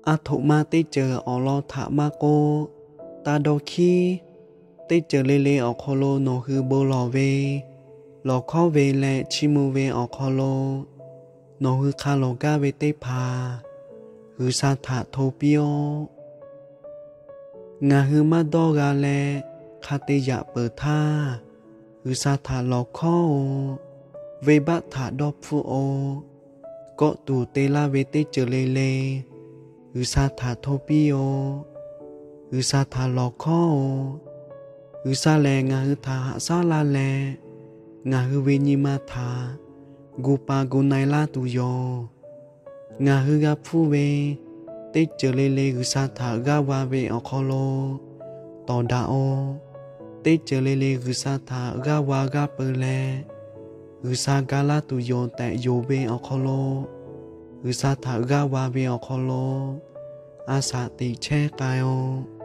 Aˬ htoꞈ ma teˇ ceuˬ awˬ lawn htaꞈ maˇ k'oˆ, taˇ dawˇ hkiˉ. Teˇ ceuˬ le le awˬ hk'aw lo nawˬ hui bon lawˬ ve, lawˬ hkawˉ ve leh chiˇ mvuh ve awˬ hk'aw lo nawˬ hui hk'a lawˬ gaˇ ve teˇ hpaˍ G'uiˬsha htaꞈ hto piˇ-oˆ. Ngaˬ hui maˇ dawˇ g'a leh hk'a te yaꞈ peuˬ htaˇ, G'uiˬsha htaꞈ lawˬ hkawˉ-oˆ. Venˇbaˆ htaꞈ dawˇ hpfuhˆ-oˆ. Kawˆ tuˬ te laˇ ve teˇ ceuˬ le le G'uiˬsha htaꞈ hto piˇ-oˆ. G'uiˬsha htaꞈ lawˬ hkawˉ-oˆ. G'uiˬsha lehˬ ngaˬ hui htaꞈ haꞈ shaˉ laˇ leh, ngaˬ hui ve nyi ma htaꞈ gu pa gu na-e laˇ tuˬ yoˬ. Ngaˬ hui g'a hpfuhˇ ve teˇ ceuˬ le le G'uiˬsha htaꞈ g'aˇ va ve awˬ hk'aw lo tawˍ daꞈ-oˆ. Teˇ ceuˬ le le G'uiˬsha htaꞈ g'aˇ va g'aˇ peu leh, G'uiˬsha ga laˇ tuˬ yoˬ tehꞈ yonˍ ve awˬ hk'aw lo, G'uiˬsha htaꞈ g'aˇ va ve awˬ hk'aw lo a shaꞈ teꞈ chehˇ k'ai-oˆ.